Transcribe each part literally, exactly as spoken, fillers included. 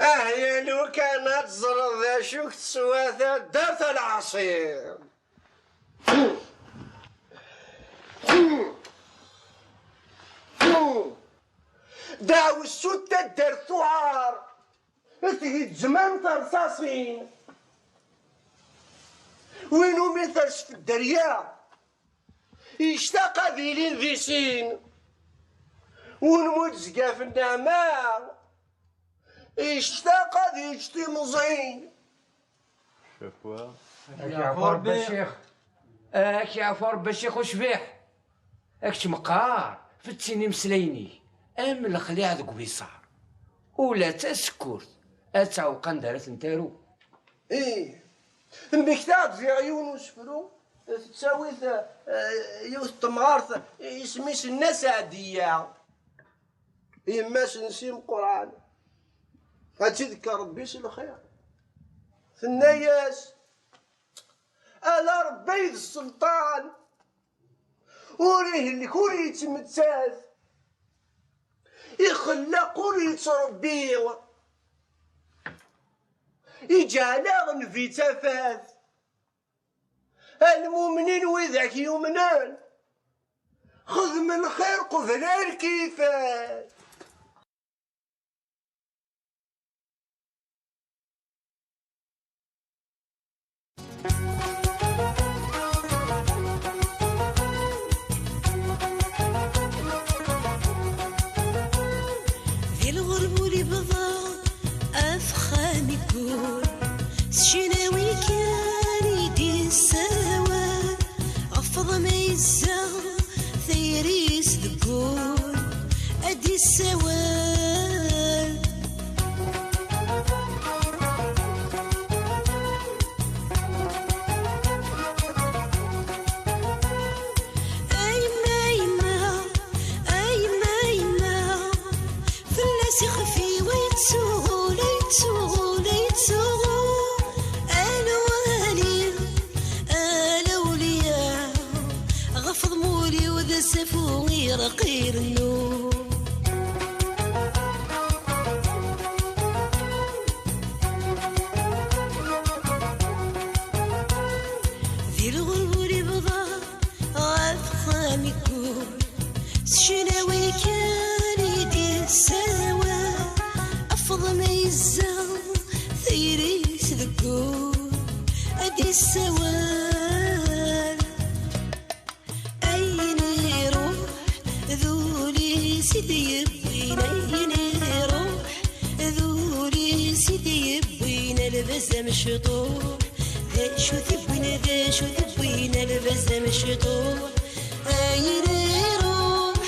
Ah, ya lukan ad teẓreḍ d acu teswa taddart a Lɛaṣim. Deɛwessu n taddart tuɛar, tgezzem am terṣaṣin. Win umi ters dderya, yectaq ad ilin di sin. Win mu d-zgaf nneɛma, yectaq ad yečč timẓin. Cakwa. Ak yeɛfu Rebbi a ccix. Ak yeɛfu Rebbi a ccix ucbiḥ. Ak-tt meqqar, fettin imeslayen-ik am lexliɛ deg ubiṣar. Ula d tasekkurt ad tɛewweq anda ara tent-aru. Ih, mmektaɣ-d ziɣ yiwen usefru, tettawi-t, eh, yiwet n temɣart, isem-is Nna Seɛdiya. Yemma-s n Si Meqqran, ad tt-id-kker Rebbi s lxir. Tenna-yas: "Ala Rebbi ay d sselṭan, ur ihlek ur yettmettat, ixellaq ur yettrebbi, iǧɛel-aɣ nbi tafat." A lmumnin widak yumnen, xedmen lxir qbel ar kifat. Di lɣerba ul ibḍa, afexxam iggul, s ccnawi kan i d-yessawal, ɣef uḍma yezza, tayri-s deg wul, ad d-yessawal. A yemma, a yemma, a yemma, fell-as ixef-iw ay yettsuɣu, la yettsuɣu, la yettsuɣu. A lwali, a lawliya, ɣef uḍmul-iw d asafu ireqq irennu. Di lɣerba ul ibḍa, ɣef uxxam iggul, s ccnawi kan i d-yessawal, afḍem yezza, tayri-s deg wul, ad d-yessawal. Ayen iruḥ d ul-is i t-yewwin, ayen iruḥ d ul-is i t-yewwin, a lbaz amecṭuḥ. D acu t-yewwin, d acu t-yewwin, a lbaz amecṭuḥ? Ayen iruḥ,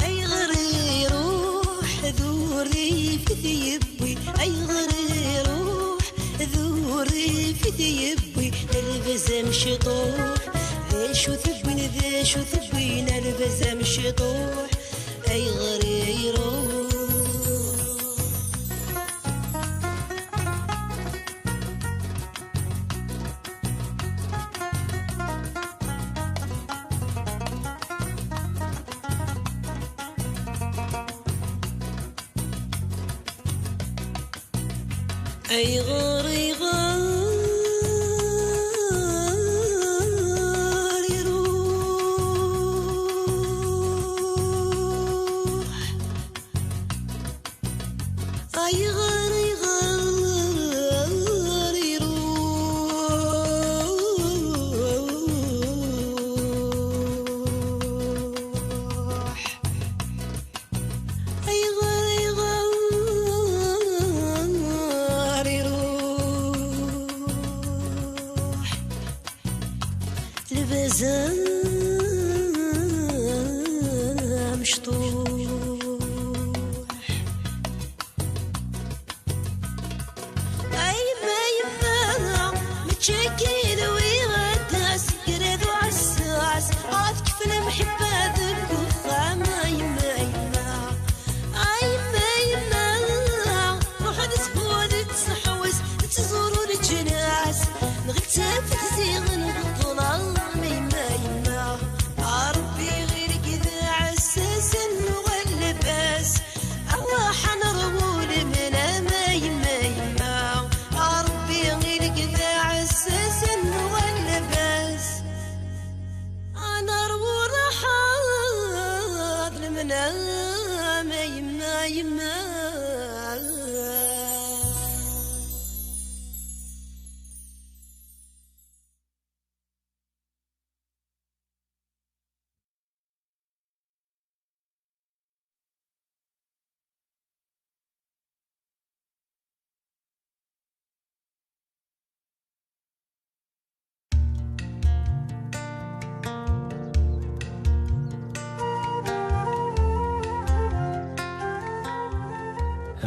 ayɣer iruḥ d urrif i t-yewwin, ayɣer iruḥ d urrif i t-yewwin, a lbaz amecṭuḥ? D acu t-yewwin, d acu t-yewwin, a lbaz amecṭuḥ? Ayɣer iruḥ? Ayɣer, ayɣer iruḥ? Ayɣer, ayɣer iruḥ? Ayɣer, ayɣer iruḥ? Lbaz amecṭuḥ. A yemma, yemma, mačči akka i d wiɣ ad d-as, grad uɛessas, ad tekf lemḥibba deg uxxam. A yemma, yemma, a yemma, yemma, ruḥ ad sbud tettseḥwis, tettẓuru leǧnas, nɣil tafat ziɣen d ṭṭlam. A yemma, yemma, a Rebbi ɣir-k d aɛessas, ad nuɣal lbas. A yemma, a yemma.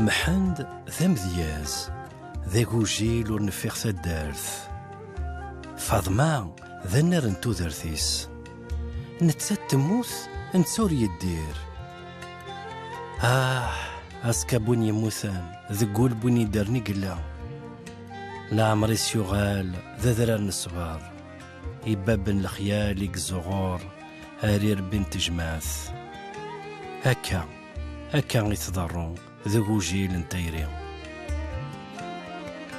Mḥend d amedyaz, d agujil ur nfiɣ taddart. Faḍma d annar n tudert-is. Nettat temmut, netta ur yeddir. Ah, aẓekka n win yemmuten, deg wul n win yeddren i yella. Leɛmer-is yuɣal d adrar n ṣṣber, ibabben lexyal i yeẓẓuɣur ar irebbi n tejmaɛt. Akka, akka i tḍerru d ugujil n tayri.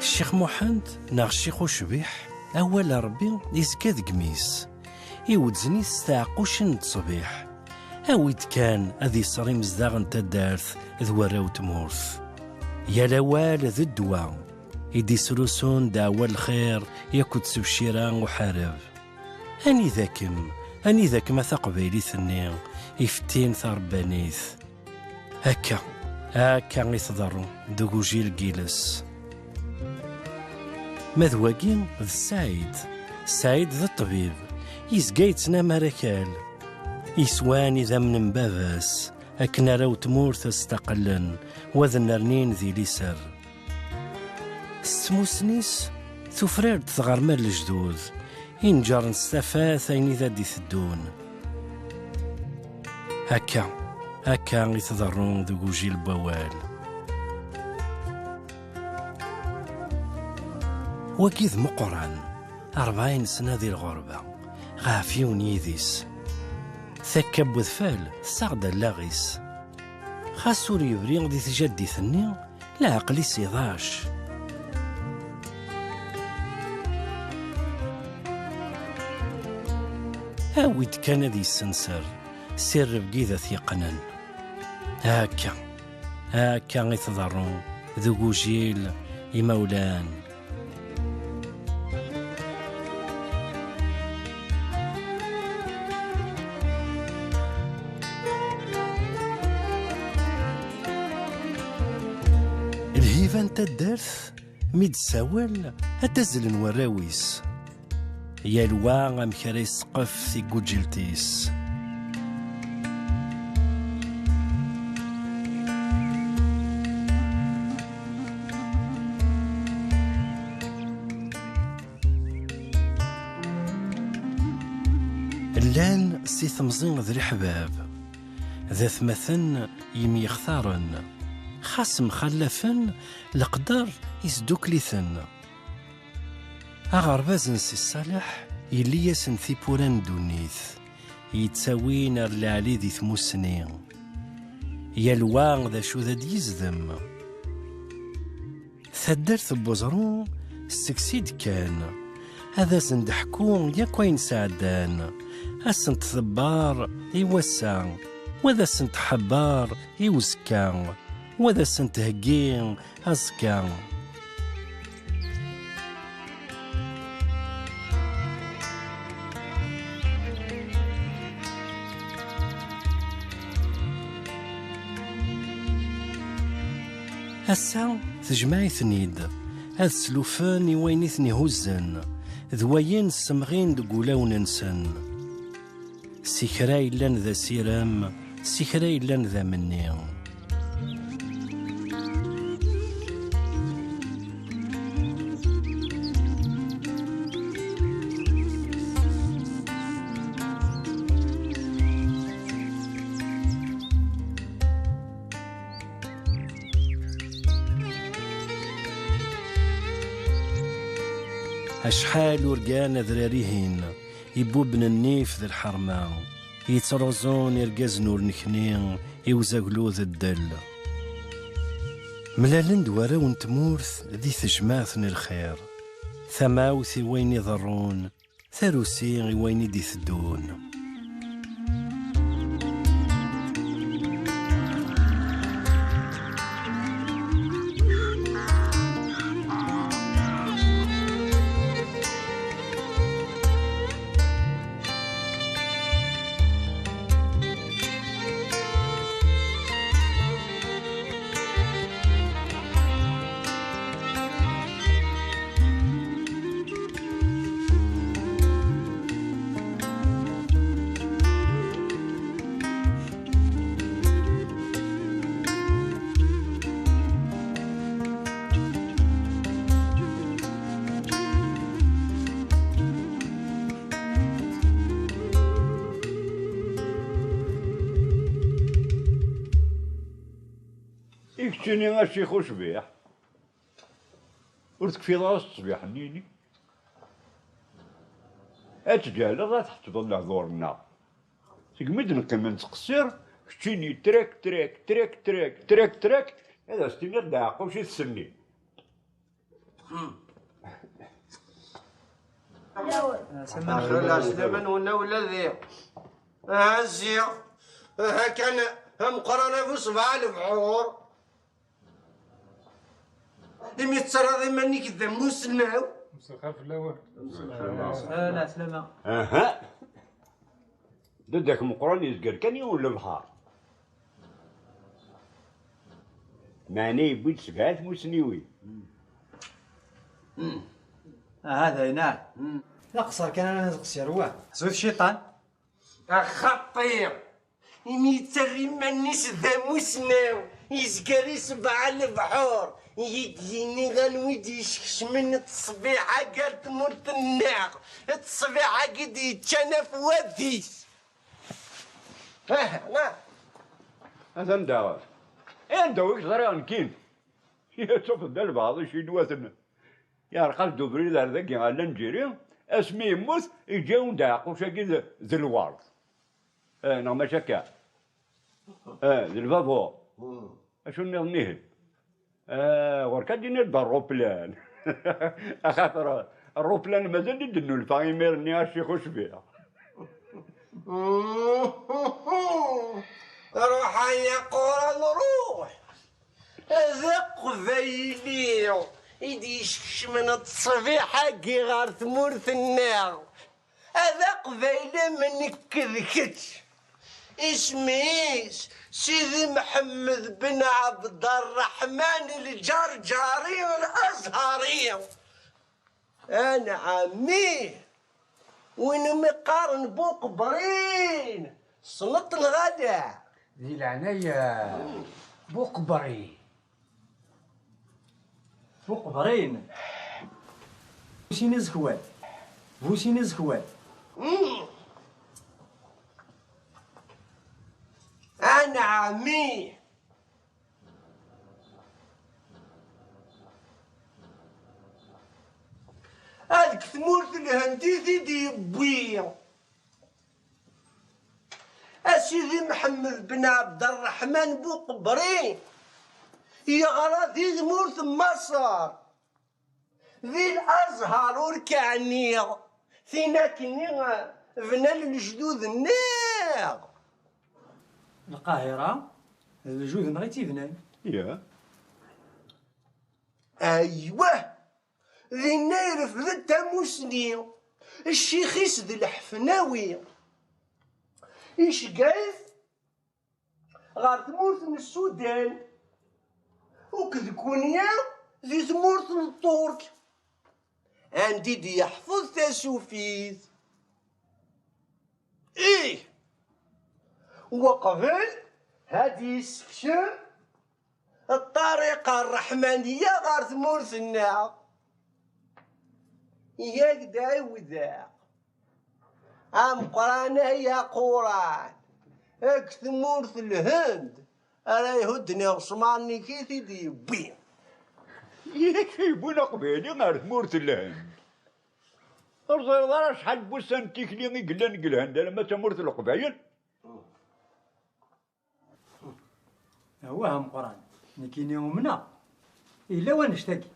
Ccix Muḥend neɣ Ccix Ucbiḥ, awal n Ṛebbi izga deg imi-s. Iwezzen-it s tɛeqqucin n ttṣebiḥ. Awi-d kan ad iṣer imezdaɣ n taddart d warraw n tmurt. Yal awal d ddwa, i d-isrusun ddeɛwa n lxir yakk d tebcira uḥareb. Anida-kem, anida-kem a taqbaylit-nni ifettin taṛebbanit? Akka, akka i tḍerru d ugujil n yiles. Ma d wagi d Ssaɛid. Ssaɛid d ṭṭbib, yezga yettnamar akal. Yeswan idammen n baba-s, akken arraw n tmurt ad staqellen, wa ad nnernin di liser. S tmussni-s, tufrar-d tɣerma n lejdud, inǧren s tafat ayen i d ad d-iteddun. Akka, akka i tḍerru d ugujil n wawal. Wagi d Meqqran, rebɛin sna di lɣerba, ɣef yiwen yidis. Takka n wedfal tessaɣ-d allaɣ-is. Xas ur yebri di tjaddit-nni, leɛqel-is iḍac. Awi-d kan ad yessenser si rrebg i d at yeqqnen. Akka, akka i tḍerru d ugujil imawlan. Lhiba n taddart, mi d-tessawel, ad d-azzlen warraw-is. Yal wa amek ara yesseqef tigujelt-is. Llan si temẓi d leḥbab, d atmaten yemyextaren, xas mxallafen, leqder isdukkel-iten. Aɣerbaz n Si Ṣaleḥ yelli-yasen tiwwura n ddunit, yettawin ar leɛli di tmussni. Yal wa d acu d ad d-yezdem. Taddart n Weẓru seg-s i d-kkan, ad asen-d-ḥku yakk ayen sɛeddan, ad sent-tebber i wass-a, wa ad asent-tḥebber i uzekka, wa ad asent-theggi aẓekka. Ass-a, tejmeɛ-iten-id, ad slufen i wayen i ten-ihuzzen, d wayen ssemɣin deg wulawen-nsen. Si kra yellan d asirem, si kra yellan d amenni. Acḥal urgan adrar-ihin, ibubben nnif d lḥerma, yettruẓun irgazen ur nekni i uzaglu d ddel. Mlalen-d warraw n tmurt di tejmaɛt n lxir, tamawt i wayen iḍerrun, tarusi i wayen i d-iteddun. I keččini a ccix ucbiḥ, ur tekfiḍ ara s ttesbiḥ-nni-ni? Ad tǧehleḍ, ad tḥettbeḍ lehdur-nneɣ. Segmi d-neqqim nettqessir, keččini trek, trek, trek, trek, trek, trek, ad as-tiniḍ d aɛeqquc i tsenni. Ḥala ɛeslama-nwen a wladi. Aha ziɣ, aha kan, ameqqran a bu ṣṣbeɛ lebḥur. Imi tettarraḍ iman-ik d amusnaw. Mselxir fell-awen. Ɛeslama. Aha. Dadda-k Meqqran yezger kan yiwen lebḥer. Meɛna yewwi-d sebɛa tmusniwin. Aha, d ayen ah. D aqeṣṣer kan ara neqṣir, wah. Ḥsut cciṭan. Axaṭi, imi yettarra iman-is d amusnaw, yezger i sebɛa lebḥur, i d-yini anwa i d-yeskecmen ttesbiḥ-agi ar tmurt-nneɣ, ttesbiḥ-agi d-yeččan afwad-is. Ah, ah. Atan daɣen. Eh, anda ur k-ẓriɣ nekkin? Yettufeḍ-d albaɛḍ icinwaten. Yeɛreq-as-d ubrid ar dagi, ar Lanǧiri, asmi yemmut, iǧǧa-yawen-d aɛeqquc-agi d, d lwert. Eh, neɣ mačči akka? Eh, d lbabuṛ. Acu nniḍen ihi? Eh, ɣur-k ad d-tiniḍ d ṛṛuplan. Axaṭer ṛṛuplan mazal i d-nnulfa imir-nni a ccix ucbiḥ. Ruḥ ay aquran ruḥ. D aqbayli i d-yeskecmen ttesbiḥ-agi ɣer tmurt-nneɣ. D aqbayli am nekk d kečč. Isem-is Sidi Mḥemmed ben Ɛebderreḥman Lǧerǧari Lazhari. Anɛam ih, win umi qqaren Buqebrin, tessneḍ-t neɣ ala? Di leɛnaya, Buqebrin. Buqebrin. Bu sin iẓekwan. Bu sin iẓekwan. Anɛam ih. Ad deg tmurt n Lhend i t-id-yewwi. A Sidi Mḥemmed ben Ɛebderreḥman Buqebri yeɣra di tmurt n Maṣer. Di Lazhar ur k-ɛniɣ, tin akkenni bnan lejdud-nneɣ. Lqahira, d lejdud-nneɣ i tt-ibnan. Ya. Aywa! Dinna irefd-d tamusni, ccix-is d Leḥfnawi. Iceggeɛ-it ɣer tmurt n Sudan, akked Kunya di tmurt n Ṭṭurk, anda i d-yeḥfeḍ tasufit. Ih! Weqbel ad d-yessekcem ṭṭariqa ṛṛeḥmaniya ɣer tmurt-nneɣ. Yak d ɛiwdeɣ. Ameqqran ay aquran, deg tmurt n Lhend ara ihudden iɣesmaren-ik i t-id-yewwi. Yak yewwin aqbayli ar tmurt n Lhend. Ur teẓriḍ ara acḥal n wussan n tikli i yellan deg Lhend alamma d tamurt n Leqbayel? Awah a Meqqran, nekkini umneɣ. Yella wannect-agi.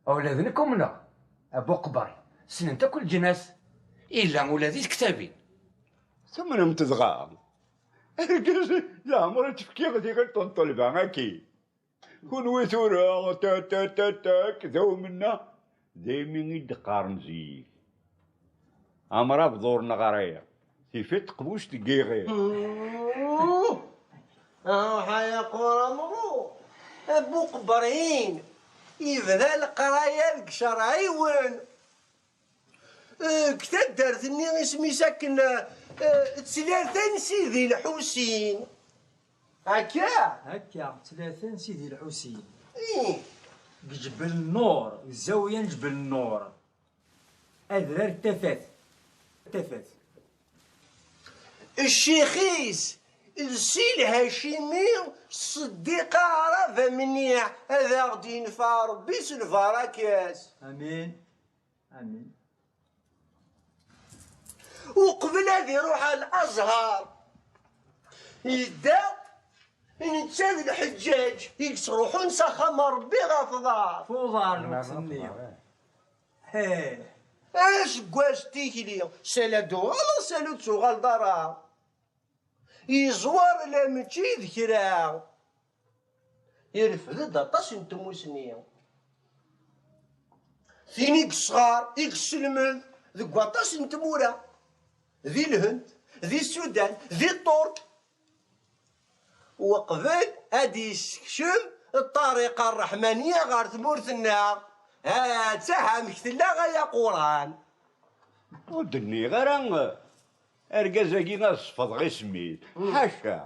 Ula d nekk umneɣ, a Buqber, ssnen-t akk leǧnas. Yella ula di tektabin. Tumnem-t dɣa? Argaz, leɛmer i d-tefkiḍ tiɣilt n ṭṭelba-agi. Kunwi tura, ta, ta, ta, tak, d awmenna, d aymi i d-qqaren zik. Amrabeḍ ur neɣri, tifi teqbuct n yiɣi. Ruḥ ay aqur amru, a Buqebrin, yebda leqraya deg Cerɛiwen. Eh, deg taddart-nni isem-is akken, eh, eh, Tlata n Sidi Lḥusin. Akka? Akka, Tlata n Sidi Lḥusin. Ih. Deg Ǧbel Nnur, deg zawiya n Ǧbel Nnur. Adrar n Tafat. Tafat. Ccix-is D Si Lhacimi Ṣeddiq Aɛrab amniḥ, ad aɣ-d-yenfeɛ Ṛebbi s lbaṛakat. Amin. Amin. Uqbel ad iruḥ ar Laẓhar, yedda netta d lḥeǧǧaǧ i yettruḥun s axxam n Ṛebbi ɣef uḍar. F uḍar n usenni. He. Aseggas n tikli, sala d-tuɣaleḍ, sala ur d-tuɣaleḍ ara. Yeẓwar la mačči d kra. Irfed-d aṭas n tmusni. Tin i yesɣar, i yesselmed deg waṭas n tmura. Di Lhend, di Sudan, di Ṭṭurk. Uqbel ad d-yessekcem ṭṭariqa ṛṛeḥmaniya ɣer tmurt-nneɣ, ha-tt-a amek tella ay aquran. Ur d-nniɣ ara argaz-agi ad sefḍeɣ isem-is. Ḥaca.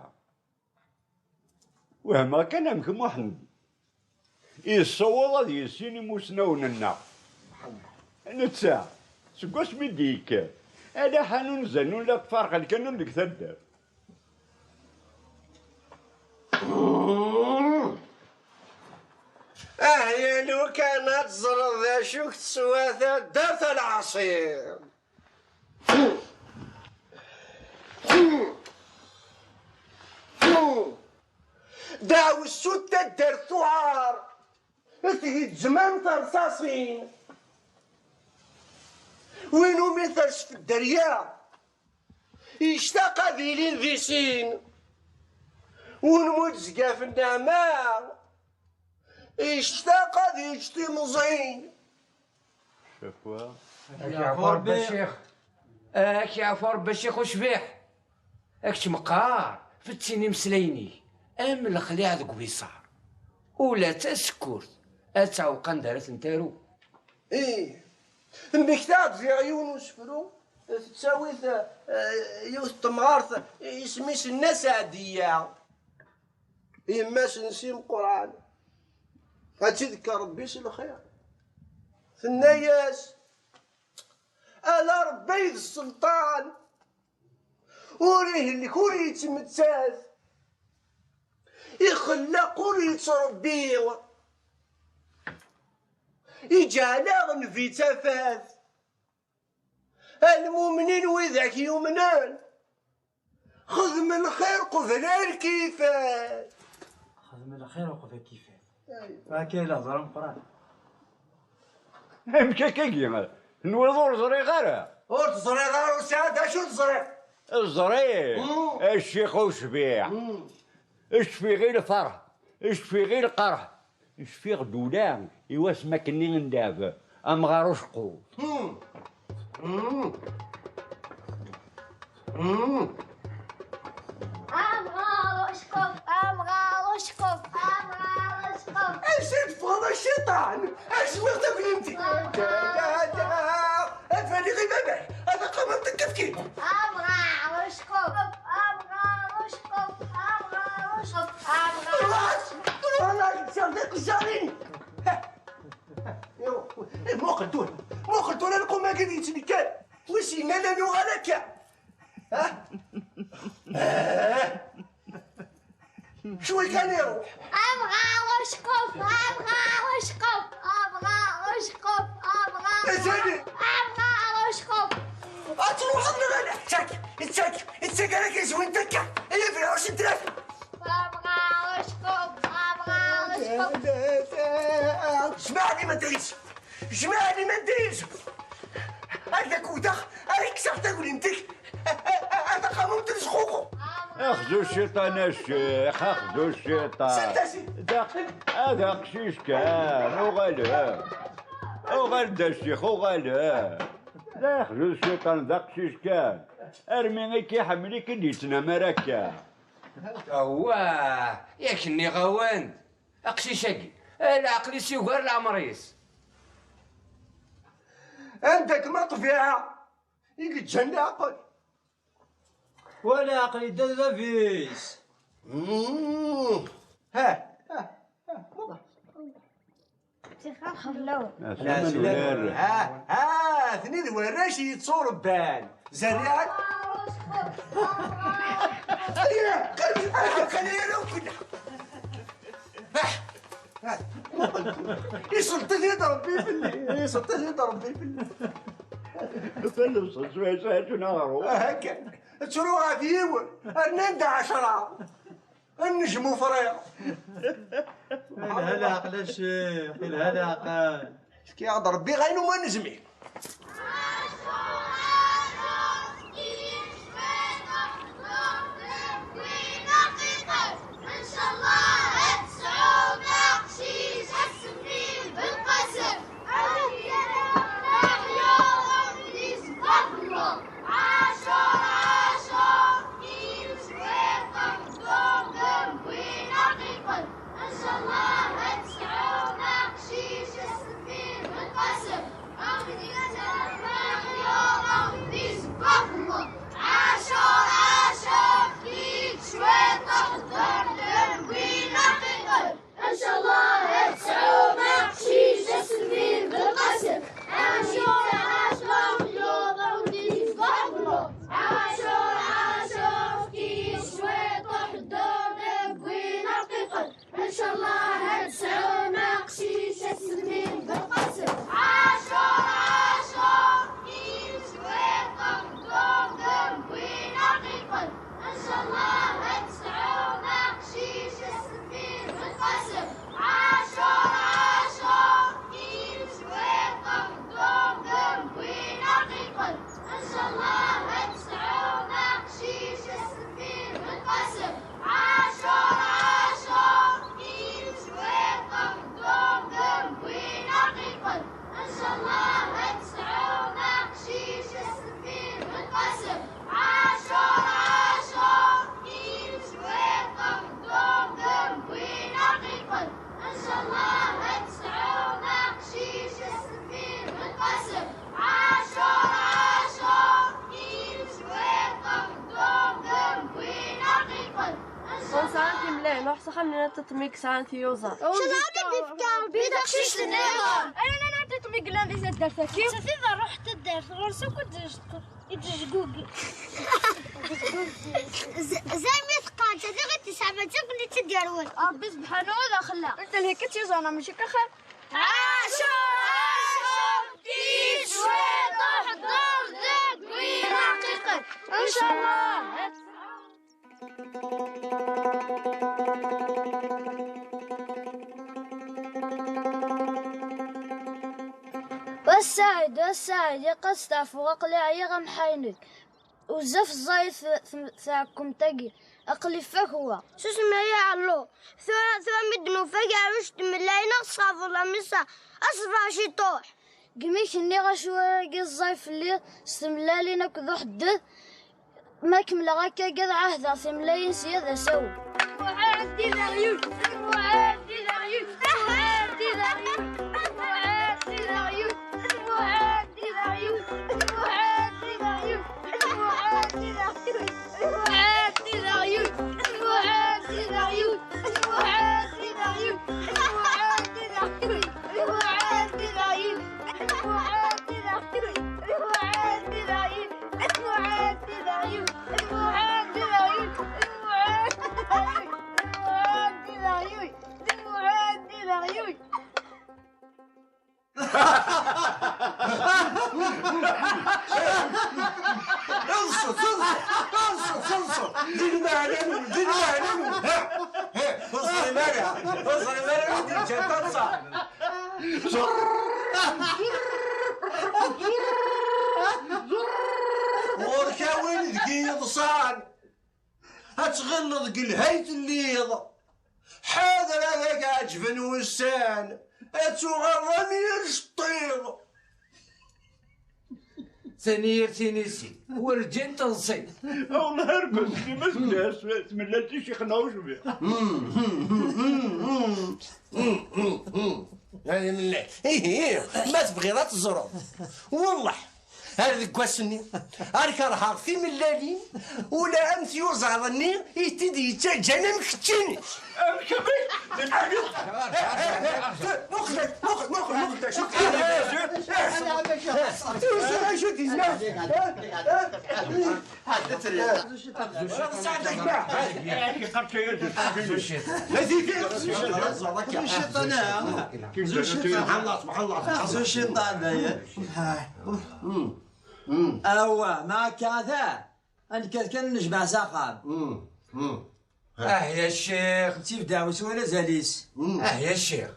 Wehmeɣ kan amek Muḥend yessaweḍ ad yissin imusnawen-nneɣ. Netta, seg wasmi d-yekker, ala ḥanun zannun la tfarq lkanun deg taddart. Ahya lukan ad teẓreḍ d acu teswa taddart a lɛaṣir. Daɛwessu n taddart tuɛar, tgezzem am terṣaṣin. Win umi ters dderya, yectaq ad ilin di sin. Win mu d-zgaf nneɛma, yectaq ad yečč timẓin. Cakwa. Ak yeɛfu Rebbi a ccix. Ak yeɛfu Rebbi a ccix ucbiḥ. Ak ttmeqqar, fettsin imeslayen-ik am lexliɛ deg ubiṣar. Ula d tasekkurt ad tɛewweq anda ara tent-aru. Ih, mmektaɣ-d ziɣ yiwen usefru, tettawi-t, eh, yiwet n temɣart, isem-is Nna Seɛdiya. Yemma-s n Si Meqqran, ad tt-id-kker Rebbi s lxir. Tenna-yas: ala Rebbi ay d sselṭan, ur ihlek ur yettmettat, ixellaq ur yettrebbi, iǧɛel-aɣ nbi tafat. A lmumnin widak yumnen, xedmen lxir qbel ar kifat. Xedmen lxir uqbel kifat. Akka i la ẓran Meqqran. Amek akka-agi? Tenwiḍ ur ẓriɣ ara? Ur teẓriḍ ara, ur sɛiɣ d acu teẓriḍ. Ẓriɣ, mm, a ccix ucbiḥ. Mm. Cfiɣ i lferḥ, cfiɣ i lqerḥ. Cfiɣ-d ula i wasmi akkenni n ddeɛb, amɣar uceqquf. Hmm. Hmm. Hmm. Amɣar uceqquf, amɣar uceqquf, amɣar uceqquf. Acu i teffɣeḍ a cciṭan? Acu i taglimt? Ad baliɣ i baba, ad aqamer n tekefkin. Amɣar uceqquf, amɣar uceqquf, amɣar uceqquf, amɣar. Ruḥ, ruḥ, ruḥ, ruḥ, ruḥ, ruḥ. Muqel tura, muqel tura lqum-agi d yettnekkar. Wissen ma la nuɣal akka. Ha? Ah. Cwi kan iruḥ. Amɣar uceqquf, amɣar uceqquf, amɣar uceqquf, amɣar. Azali. Amɣar uceqquf. Ad truḥeḍ neɣ ala? Ttak, ttak, ttak ara k-yezwin takka. Ay abeɛɛuc n tlata. Amɣar uceqquf, amɣar uceqquf. Jmaɛ liman d ayes. Jmaɛ liman d ayes. Ad ak-wteɣ, ad ak-kkseɣ taglimt-ik. Ad aqamum tezxuxu. Axzu cciṭan a ccix, axzu cciṭan. Setta si. D aq-, d aqcic kan, uɣal. Uɣal-d a ccix, uɣal. D axzu cciṭan, d aqcic kan. Armi i k-iḥemmel i k-id-yettnamar akka. Awah, yak nniɣ-awen-d. Aqcic-agi, leɛqel-is yugar leɛmer-is. Anda-kem a ṭṭbiɛa i yeǧǧan leɛqel? Wala aql-i dda d bab-is. Mm. Ha, ha, ha, wala. Tixer xellaw. Ɛeslama n urar. Ha, ha, atni d warrac yetturebban. Zerriɛen. Ayyah, qal-, qal-, qal-, Iselṭi-t-id Ṛebbi fell-i, iselṭi-t-id Ṛebbi fell-i. Fell-as, s-, s-, s-, s-, aɣrum. Aha kan. Ttru ɣef yiwen, rnan-d ɛecṛa. Ad nejmu friɣ. Ilha leɛqel a ccix, ilha leɛqel. Efk-aɣ-d Ṛebbi ayen umi nezmir. إن شاء الله ad tesɛum aqcic ass-nni belqasem. Aḥya, aḥya, Ṛebbi yesbeṛk-it. Ɛacur, ɛacur, in cwiṭ ḥdur d wina qiqen. إن شاء الله ad tesɛum aqcic ass-nni belqasem. Ṛebbi yesbeṛk-it. Ɛacur, ɛacur, in cwiṭ ḥdur d wina qiqen. إن شاء الله ad tesɛum aqcic ass-nni belqasem. Ɛacur, ɛacur, luḍ Ṛebbi yesbeṛk-it. Ɛacur, ɛacur, efk-iyi cwiṭ uḥeddur deg win rqiqen. إن شاء الله ad tesɛum aqcic ass-nni belqasem. Ɛacur, ɛacur, efk-iyi cwiṭ uḥeddur deg win rqiqen. إن شاء الله ad tesɛum aqcic ass-nni belqasem. Ɛacur, ɛacur, in cwiṭ ḥdur d wina qiqen. إن شاء الله ad tesɛum aqcic ass-nni belqasem. Ɛacur, ɛacur, in cwiṭ ḥdur d wina qiqen. إن شاء الله ad tesɛum aqcic ass-nni belqasem. Ɛacur, ɛacur, in cwiṭ ḥdur d wina qiqen. إن شاء الله ad tesɛum aqcic ass-nni belqasem. Ɛacur, ɛacur, in cwiṭ ḥdur d wina qiqen. Ur nesɛi ara timellalin, ruḥ s axxam-nni n Ṭiṭmi i yesɛan tiyuẓaḍ. Ncallah ad d-ifk Ṛebbi taqcict nniḍen. Ayen ara Ṭiṭmi yellan di taddart-agi. Ttafid ṛuḥ taddart, ɣur-s akk i d-, i d-tejgug. Z-, zaymi teqqar, tadiɣ i tesɛa mačči akken i tt-id-yerwel. Ṛebbi subḥanahu d axellaq. Anta lhikat yuẓan, mačči akka xir? Ɛacur, ɛacur, i cwiṭ uḥdur deg win rqiqen. Ncallah. Wa Ssaɛid, wa Ssaɛid, ilaq ad steɛfuɣ, aql-i ɛyiɣ am ḥaynek. Bezzaf ẓẓayet t-, t-, tɛekkemt-agi, aql-i fakwa. Susem ay aɛelluq, tura, tura mi d-nufa gar ucetmellay neɣ ṣṣabun amisa, aṣber ciṭuḥ. Gmi k-nniɣ acu agi ẓẓay fell-i s tmellalin akked uḥedded, ma kemmleɣ akka ad ɛahdeɣ timellalin sya d asawen. Muḥend d aɣyul, Muḥend d aɣyul, Muḥend d aɣyul, Muḥend d aɣyul. Eḍṣet, eḍṣet, eḍṣet, eḍṣet, eḍṣet. Di lmeɛna-nwen, di lmeɛna-nwen. Ha, ha, ur ẓrim ara, ur ẓrim ara wid yeǧǧan taḍsa. Ɣur-k a win deg i yeḍsan. Ad tɣilleḍ deg lhay telliḍ. Ḥader ad ak-ɛeǧben wussan, ad tuɣaleḍ am yir ceṭṭiḍ. Tanyirt inisi, werǧin teḍsi. Awlah, argaz, dima tmellalt i ccix-nneɣ ucbiḥ. Ay, mella. Ihi, ma tebɣiḍ ad teẓreḍ. Wellah. Ar deg wass-nni, ar kerheɣ timellalin, ula am tyuzaḍ-nni i t-id-yettaǧǧan am keččini. Amek, amek? سبحان الله، سبحان الله. زوج شيطان، يا. اوا ما كذا. انا كان كان نجمع ساقام. اه يا الشيخ، انت بداوي ولا زاليس؟ اه يا الشيخ،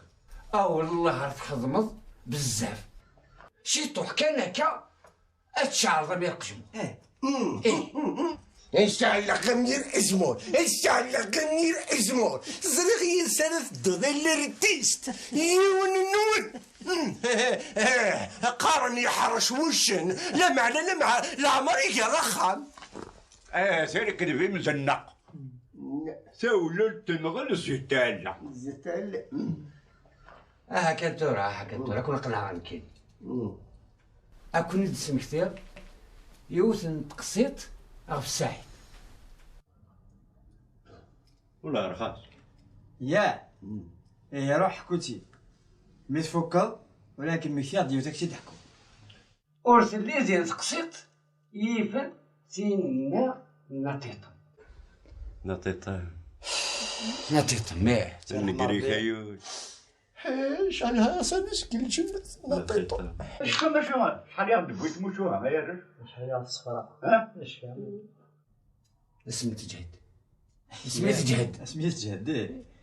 اه والله راه تخدمض بزاف. شي طوح كان هكا، اتشعر ضمير قجم. ايه. ايه. اشتعل غمير ازمور، اشتعل غمير ازمور. زريغ ينسالة الدودة للرتيست. يون نون. قارن يحرش وشن. لا معنى لا مع العمر يجي رخام. اه، سيرك دبي مزنق. سولت نغل زيتال. زيتال. اه، كنت راح، كنت راح، كون قلع عن كين. أكون د سمكتير يوث تقصيط غف الساحل. والله رخاص. يا. إيه، روح حكوتي. مي تفكر، ولكن مكتير ديوتك تضحكوا. أرسل لي زين تقصيط يفن سينا نطيطة. نطيطة. نطيطة، ميه. نقري كيوت. شحال ها سنسكن جنة نطيطة. شكون ما شو؟ شحال يا ربي بغيت موتوها، ما يا رجل؟ شحال يا الصفراء؟ ها؟ شكون؟ اسم تجهد. اسمي تجهد. اسمي تجهد، إيه.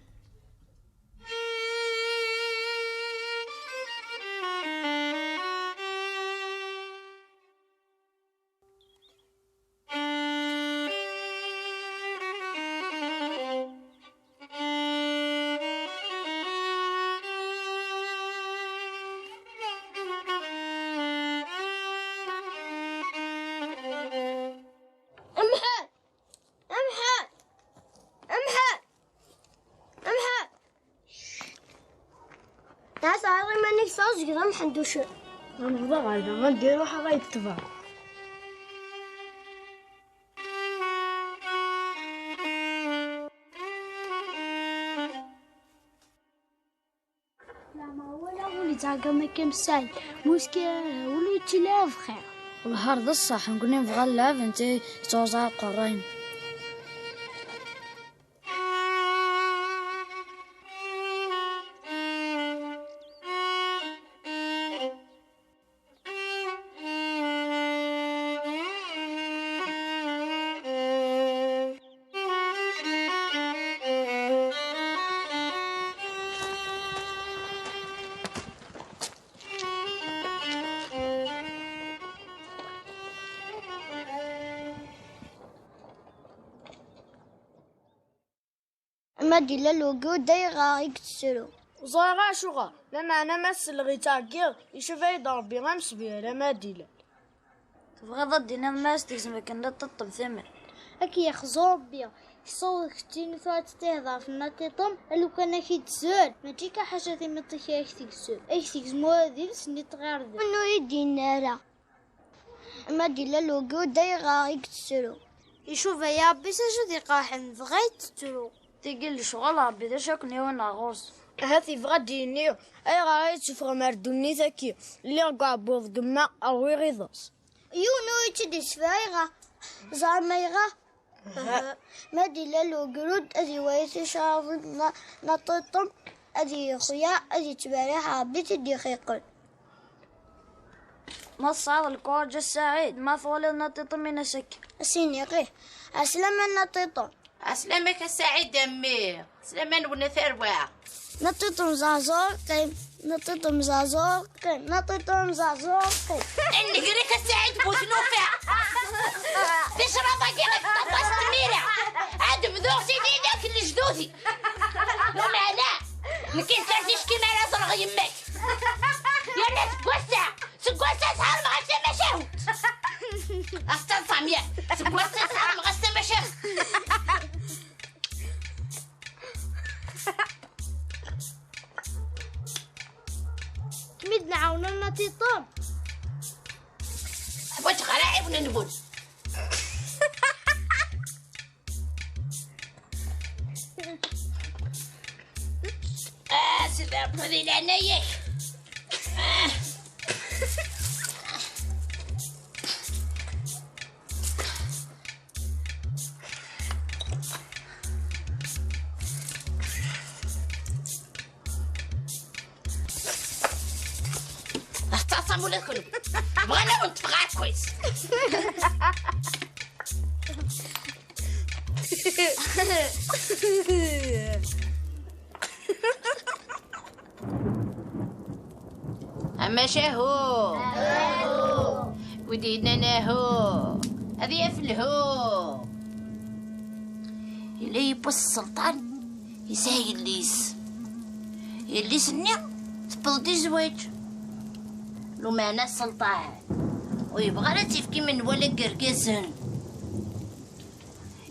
أمحى! أمحى! أمحى! أمحى! تعال صغير، ما نكسرش قدام حندوشة. غنبدا غايدا، غندير روحها غايتبع. زعما هو لا ولي زعما ما كان مساعد. موسكي ولو تلعب بخير. الهار ذا الصح، نقول نبغى نلعب، انت توزع قرين. Ma d-illa lwuǧud, ayɣer i yettru? Ẓriɣ acuɣer, lameɛna ma selleɣ i ttɛeggiḍ, icba-yi-d Ṛebbi amsebrid, a ma d-illa. Tebɣiḍ ad d-tiniḍ ma as-tegzem akken la teṭṭem tamart? Ad k-yexzu Ṛebbi, kṣur keččini tura ad tihḍer f Nna Tiṭem, a lukan ad k-id-tzul, mačči kan ḥaca timiṭ-ik ad k-tegzem, ad k-tegzem ula d iles-nni n tɣirdemt. Win ur yi-d-yenni ara. Ma d-illa lwuǧud, ayɣer i yettru? Icuba-yi Ṛebbi s acu d-iqerḥen, dɣa yettru. Tigi n lecɣal Ṛebbi d acu akken iwen ɣur-s. Ahat yebɣa ad d-yini, ayɣer ay d-teffɣem ar ddunit-agi? Lliɣ deg uɛebbuḍ gemma, rwiɣ iḍes. Yiwen ur yi-tt-id-yessefra, ayɣer? Ẓram ayɣer? Ma d-illa lwuǧud, ad iwali ticraḍin n Nna Tiṭem, ad yexya, ad yettberriḥ Ṛebbi i t-id-ixiqen. Ma tesɛiḍ lkuṛaǧ a Saɛid, ma twaliḍ Nna Tiṭem, in-as akka. A s-iniɣ ih. Ɛeslama a Nna Tiṭem. Ɛeslama-k a Saɛid a mmi. Ɛeslama-nwen a tarwa. Nna Tiṭem zeɛzeɛ qqim, Nna Tiṭem zeɛzeɛ qqim, Nna Tiṭem zeɛzeɛ qqim. Nnger-ik a Saɛid bu tnufa. Ticraḍ-agi ɣef ṭṭaṭas n tmira. Ad bduɣ sidi d akk lejdudi. Lameɛna, nekk d tartict-im ara ẓreɣ yemma-k. Yerna seg wass-a, seg wass-a sɛermeɣ-as tamacahut. Asteẓẓam ya, seg wass-a sɛermeɣ-as tamacahut. Mi d-nɛawen a Nna Tiṭem. Ḥwaǧeɣ ara aɛiwen-nwen. Tbeɛdeḍ di leɛnaya-k. Tettaḍsam ula d kenwi. Bɣan ad wen-ṭṭfeɣ aɛekkaz. Amacahu. Wid yennan ahu, ad yaf lhu. Yella yiwwas sselṭan, yesɛa yelli-s. Yelli-s-nni tewweḍ-d i zzwaǧ. Lumeɛna sselṭan ur yebɣi ara ad tt-yefk i menwala n yergazen.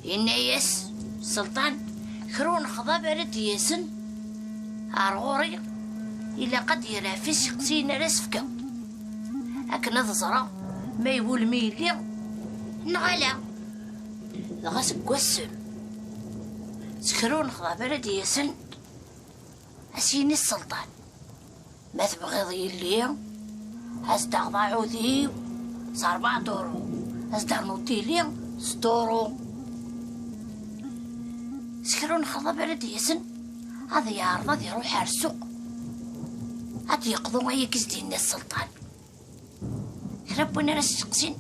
Yenna-yas sselṭan, kra unexḍab ara d-yasen ar ɣur-i, ilaq ad d-yerr ɣef iseqsiyen ara s-fkeɣ, akken ad ẓreɣ ma iwulem yelli neɣ ala. Dɣa seg wass-n, s kra unexḍab ara d-yasen, ad s-yini sselṭan, ma tebɣiḍ yelli, ad s-d-taɣeḍ aɛudiw s rebɛa duru, ad s-d-ternuḍ tili s duru. S kra unexḍab ara d-yasen, ad yeɛreḍ ad iruḥ ar ssuq, ad d-yeqḍu ayagi s-d-yenna sselṭan. Kra n win ara s-iseqsin,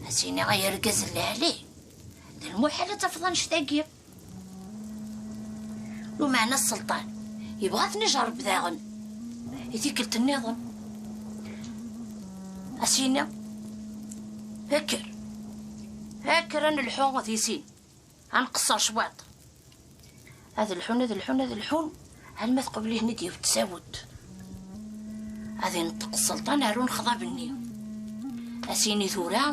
ad s-yini ay argaz n lɛali, d lmuḥal ad tafeḍ annect-agi. Lumeɛna sselṭan yebɣa ad ten-ijerreb daɣen i tikkelt nniḍen. Ad s-yini, kker, kker ad nelḥu di sin, ad nqeṣṣer cwiṭ. Ad lḥun, ad lḥun, ad lḥun, alma teqbel-iten-id yiwet tsawt. Ad ineṭṭeq sselṭan ar unexḍab-nni. Ad s-yini tura,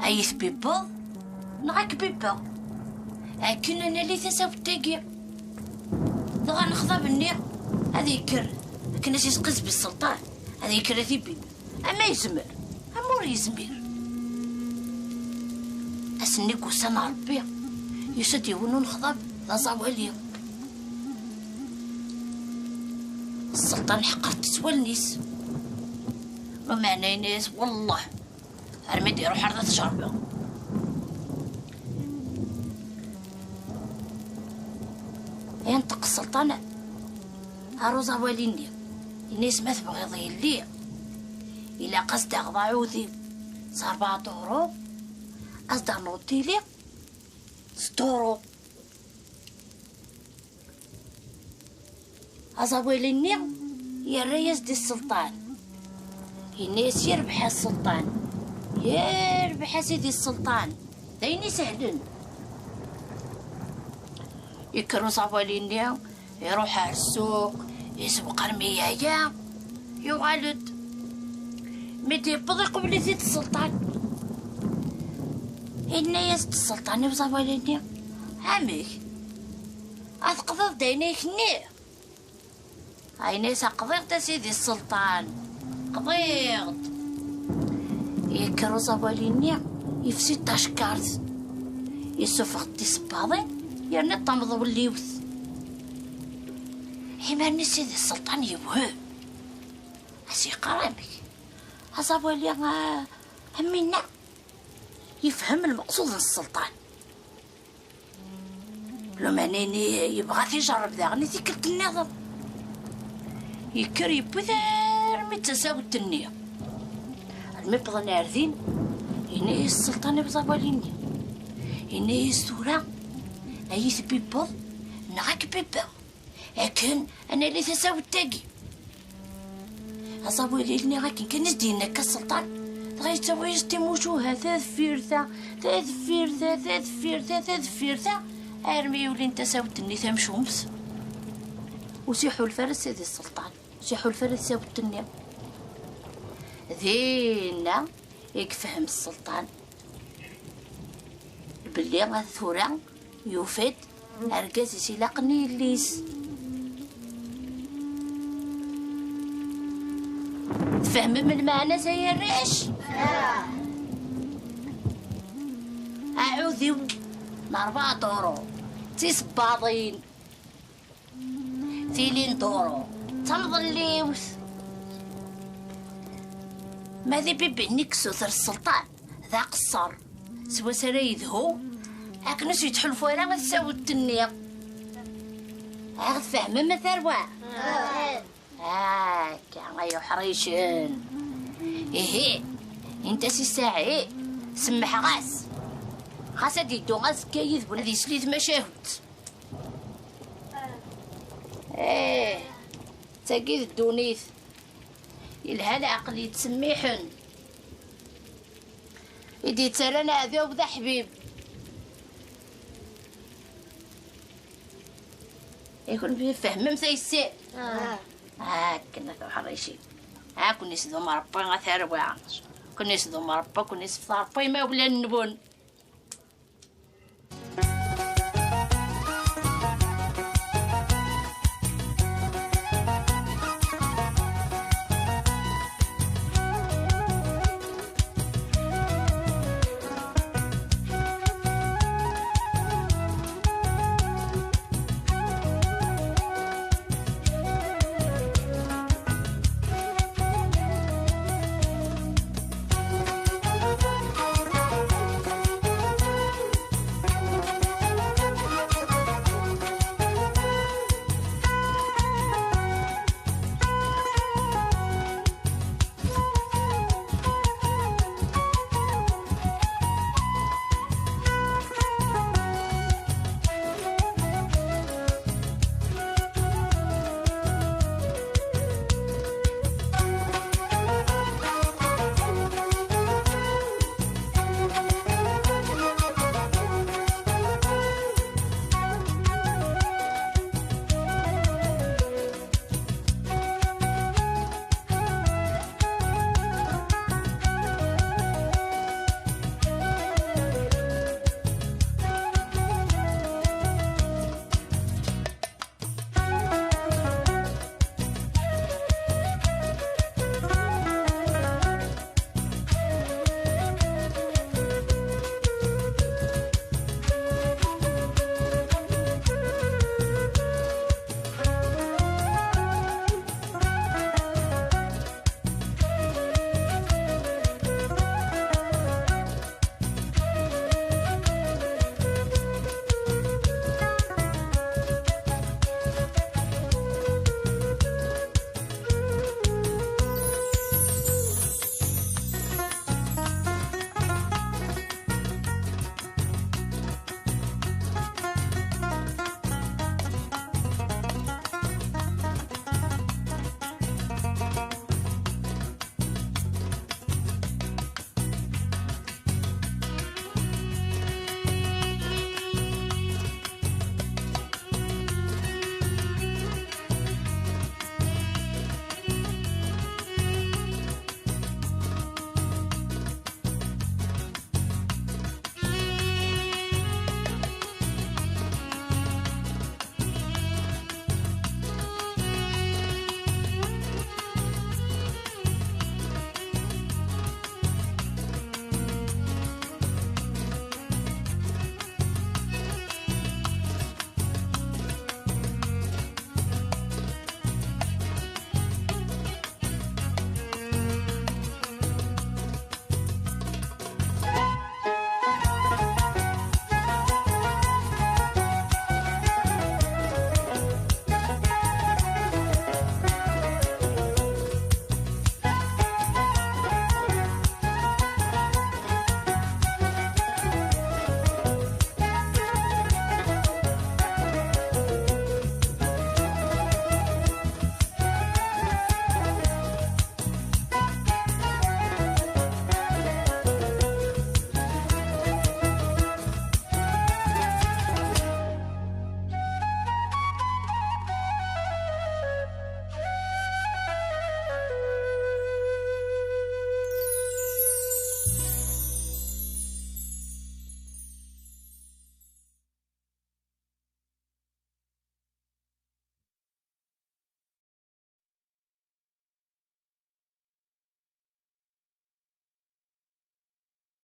ad iyi-tbibbeḍ neɣ ad k-bibbeɣ? Akken ad nali tasawt-agi. Dɣa anexḍab-nni ad yekker, akken ad s-yesqizbi sselṭan, ad yekker ad t-ibib. Ama yezmer, ama ur yezmir. Ass-nni n wussan n Ṛebbi, yusa-d yiwen unexḍab d aẓawali. Sselṭan ḥeqret-t s wallen-is. Lumeɛna yenna-yas, wellah, armi d-iruḥ ar da tjerrbeɣ. Yenṭeq sselṭan ar uẓawali-nni, yenna-yas, ma tebɣiḍ yelli, ilaq ad s-d-taɣeḍ aɛudiw s rebɛa duru, ad s-d-ternuḍ tili s duru. Aẓawali-nni yerra-yas-d i sselṭan. Yenna-yas, yerbeḥ a sselṭan, yerbeḥ a sidi sselṭan, d ayen isehlen. Yekker uẓawali-nni, iruḥ ar ssuq, isewweq armi yeɛya, yuɣal-d. Mi d-yewweḍ, iqbel-it-id sselṭan. Yenna-yas-d sselṭan i uẓawali-nni, amek? Ad teqḍiḍ-d ayen ay k-nniɣ? Ayen ay s-aqḍiɣ-d a sidi sselṭan, qḍiɣ-d. Yekker uẓawali-nni, yefsi tacekkart, yessufeɣ-d tisebbaḍin, yerna d tamḍewliwt. Imir-nni sidi sselṭan yewhem. As-yeqqar amek? Aẓawali, ah, am winna yefhem lmeqsud n sselṭan. Lumeɛna-nni yebɣa ad t-ijerreb daɣen i tikkelt nniḍen. Yekker yewwi-t armi d tasawt-nni. Armi wwḍen ar din, yenna-yas sselṭan i uẓawali-nni. Yenna-yas tura, ad iyi-tbibbeḍ neɣ ad k-bibbeɣ. Akken ad nali tasawt-agi. Aẓawali-nni akken kan i s-d-yenna akka sselṭan, dɣa yettawi-yas timucuha ta deffir ta, ta deffir ta, ta deffir ta, ta deffir ta, armi ulin tasawt-nni tamcumt. Ur s-iḥulfa ara sidi sselṭan, ur s-iḥulfa ara tasawt-nni. Dinna i yefhem sselṭan belli tura yufa-d argaz-is ilaqen i yelli-s. Tfehmem lmeɛna-s ay arrac? Aɛudiw n rebɛa duru, d tisebbaḍin. Tilinduru d tamḍelliwt. Ma d ibibi-nni i yessuter sselṭan d aqeṣṣer, s wass ara yedhu, akken ur s-yettḥulfu ara i tsawt-nni. Ad aɣ-tfehmem a tarwa? Akka ay uḥricen. Ihi, int-as i Saɛid, semmḥeɣ-as. Xas ad yeddu azekka yid-wen ad yesli i tmacahut. Ih, d tagi d ddunit. Yelha leɛqel yettsemmiḥen, i d-yettarran aɛdaw d aḥbib. I kunwi tfehmem tayessi? Akken a tuḥricin. Ad ken-isdum Ṛebbi a tarwa. Ad ken-isdum Ṛebbi, ad ken-isfeḍ Ṛebbi imawlan-nwen.